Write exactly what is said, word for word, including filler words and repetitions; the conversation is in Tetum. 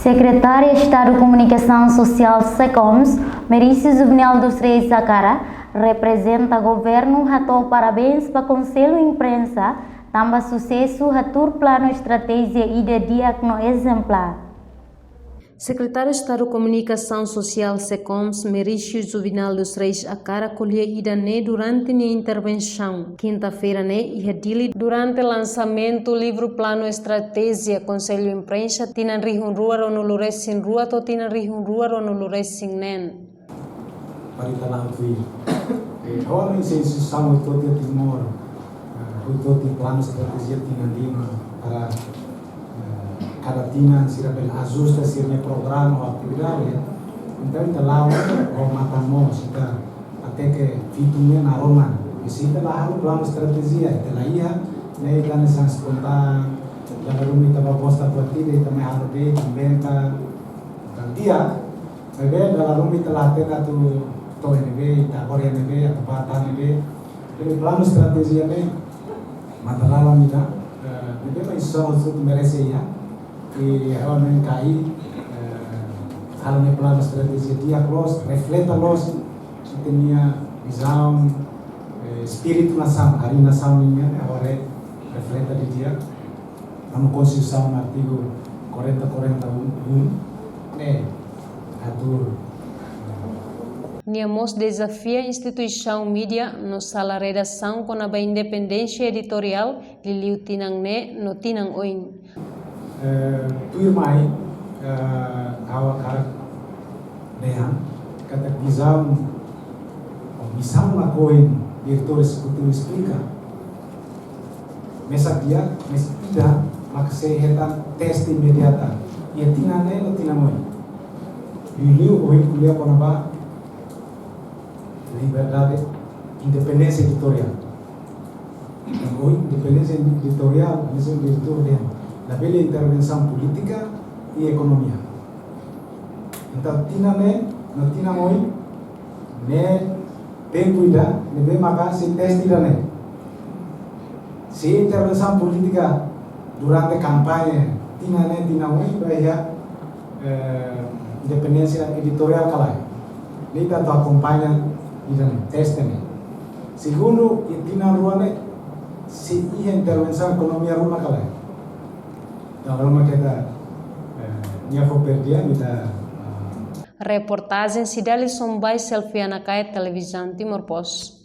Sekretária Estadu Komunikasaun Sosiál SECOMS, Merício Juvenal dos Reis Akara, reprezenta governu hato'o parabéns ba Konsellu Imprensa, tanba susesu hatuur planu estratéjia ida di'ak no ezemplár. Sekretáriu Estadu Komunikasaun Sosiál SECOMS, Merício Juvenal dos Reis Akara, ko'alia ida-ne'e durante nia intervensaun kinta-feira ne'e iha Dili durante lansamentu livru Planu Estratéjia Konsellu Imprensa tinan rihun rua ruanulu resin rua to'o tinan rihun rua ruanulu resin neen. Para ita la'o tuir. Eh, ha'u hanoin se instituisaun hotu-hotu iha Timor, eh, hotu-hotu planu estratéjia tinan lima para, eh, kada tinan sira bele ajusta sira-nia programa ou atividade, ya. Entaun, ita la'o ho matan moos, ita hateke fitun ne'e naroman. I se ita la halo planu estratéjia, ita la iha, ne'e ita hanesan spontan, dala ruma ita bá bosta buat ida, ita mai halo de'it, ita inventa, entaun di'ak, maibé dala ruma ita la hatene atu to'o iha ne'ebé, ita agora iha ne'ebé, atu bá tan ne'ebé. Jadi planu estratéjia ne'e matan-laran ida, eh, ne'ebé mak instituisaun hotu merese iha. I ha'u hanoin katak, eh, halo ne'e planu estratéjia di'ak loos, refleta loos ita-nia vizaun, eh, espíritu nasaun, harii nasaun nian, eh, agora refleta didi'ak. Tanba Konstituisaun artigu quarenta, quarenta e um, ne'e hatuur. Nia mós dezafia instituisaun mídia no sala redasaun kona-ba independénsia editoriál, liuliu tinan ne'e no tinan oin. Eh, tuirmai, eh, ha'u hakarak dehan katak vizaun ou misaun mak ohin diretór ezekutivu esplika, mesak di'ak, mesak ida mak sei hetan teste imediata iha tinan ne'e no tinan oin. Liuliu ohin ko'alia kona-ba liberdade, independénsia editoriál. Entaun, independénsia editoriál, hanesan diretór dehan, labele intervensaun polítika i ekonomia. Entaun, tinan ne'e no tinan oin, ne'e tempu ida ne'ebé maka sei teste ida-ne'e. Se intervensaun polítika durante kampaña, tinan ne'e, tinan oin, ba iha, eh, independénsia editoriál ka lae. Ne'e ita atu akompaña ida-ne'e, teste ne'e. Segundu, iha tinan rua ne'e, se iha intervensaun ekonomia ruma ka lae. Entaun, agora mak ita, eh, nia fó perdian, ita, ah. Reportajen Cidalison by Selfiana Kaet, Televizaun Timor Post.